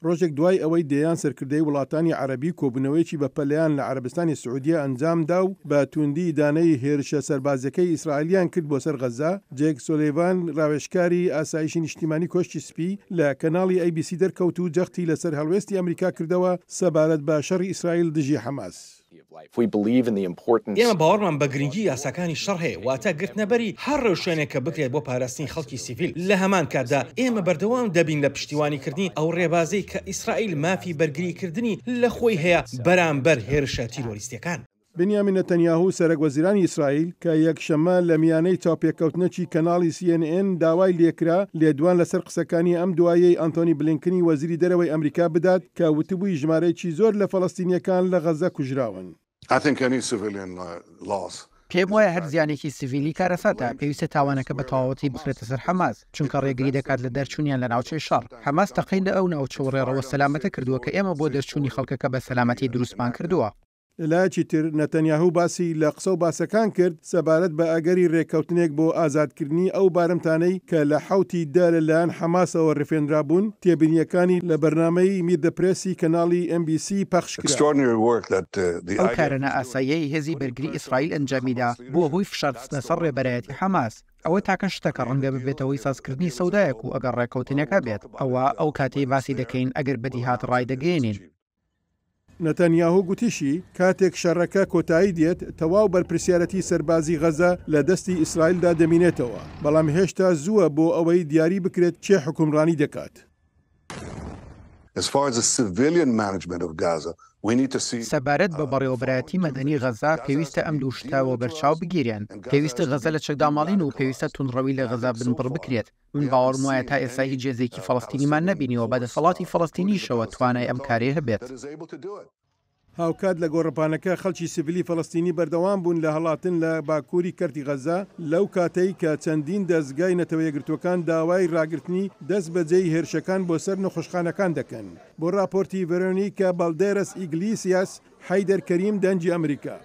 ڕۆژێک دوای ئەوەی دەیان سەرکردەی وڵاتانی عەرەبی کۆبوونەوەیەکی بەپەلەیان لە عەرەبستانی سعودیە ئەنجامدا و بە تووندی ئیدانەی هێرشە سەربازیەکەی ئیسرائیلیان کرد بۆ سەر غەزە، جەیک سۆلیڤان ڕاوێژکاری ئاسایشی نیشتیمانی کۆشکی سپی لە کەناڵی ئەی بی سی دەرکەوت و جەختی لەسەر هەڵوێستی ئەمریکا کردەوە سەبارەت بە شەڕی ئیسرائیل دژی حەماس. ئێمە باوەڕمان بە گرنگی یاساکانی شەڕ هەیە، واتە گرتنەبەری هەر ڕێوشوێنێک کە بکرێت بۆ پاراستنی خەڵکی سیڤیل، لە هەمان کاتدا ئێمە بەردەوام دەبین لە پشتیوانیکردنی ئەو ڕێبازەی کە ئیسرائیل مافی بەرگریکردنی لە خۆی هەیە بەرامبەر هێرشە تیرۆریستییەکان. بنیامین نەتەنیاهو سەرەک وەزیرانی ئیسرائیل کە یەکشەممە لە میانەی چاوپێکەوتنەکی کەناڵی سی ئێن ئێن داوای لێکرا لێدوان لەسەر قسەکانی ئەم دواییەی ئانتۆنی بلینکنی وەزیری دەرەوەی ئەمریکا بدات کە وتبووی ژمارەیەکی زۆر لە فەڵەستینییەکان لە غەززە کوژراون. پێم وایە هەر زیانێکی سڤیلی کارەساتە، پێویستە تاوانەکە بە تەواوەتی بخرێتە سەر حەماس، چونکە ڕێگری دەکات لە دەرچوونیان لە ناوچەی شەڕ. حەماس تەقەی لە ئەو ناوچە و ڕێڕەوە سەلامەتە کردووە کە ئێمە بۆ دەرچوونی خەڵکەکە بە سەلامەتی دروستمان کردووە. لە لایەکی تر، نەتەنیاهو باسی لە قسە و باسەکان کرد سەبارەت بە ئەگەری رێککەوتنێک بۆ ئازادکردنی ئەو بارمتانەی کە لە حەوتی دە لە لایەن حەماسەوە رفێنرابوون، تێبینییەکانی لە بەرنامەی میت زە پرێسی کەناڵی ئێن بی سی پەخش کرا. ئەو کارە نائاساییەی هێزی بەرگری ئیسرائیل ئەنجامیدا بووە هۆی فشارخستنە سەر ڕێبەرایەتی حەماس. ئەوە تاکە شتە کە ڕەنگە ببێتە هۆی سازکردنی سەودایەک و ئەگەر ڕێککەوتنێک هەبێت، ئەوا ئەو کاتەی باسی دەکەین ئەگەر بەدیهات ڕایدەگەیەنین. نەتەنیاهو گوتیشی، کاتێک شەڕەکە کۆتایی دێت، تەواو بەرپرسیارەتی سەربازی غەزە لە دەستی ئیسرائیلدا دەمینێتەوە، بەڵام هێشتا زووە بۆ ئەوەی دیاری بکرێت کێ حوکمڕانی دەکات. سەبارەت بە بەڕێوەبەرایەتی مەدەنی غەزە، پێویستە ئەم دوو شتە وەبەرچاو بگیرێن، پێویستە غەزە لە چەکداماڵین و پێویستە توندڕەوی لە غەزە بنبڕ بکرێت. من باوەڕم وایە تا ئێستا هیچ هێزێکی فەڵەستینیمان نەبینیوە بە دەسەڵاتی فەڵەستینیشەوە توانای ئەم کارەی هەبێت. هاوکات لە گۆڕەپانەکە خەڵکی سڤیلی فەڵەستینی بەردەوام بوون لە هەڵاتن لە باکووری کەرتی غەززە لەو کاتەی کە چەندین دەزگای نەتەوە یەکگرتووەکان داوای ڕاگرتنی دەستبەجێی هێرشەکان بۆ سەر نەخۆشخانەکان دەکەن. بۆ ڕاپۆرتی ڤێرۆنیکا باڵدێرەس ئیگلیسیاس، حەیدەر کەریم، دەنگی ئەمریکا.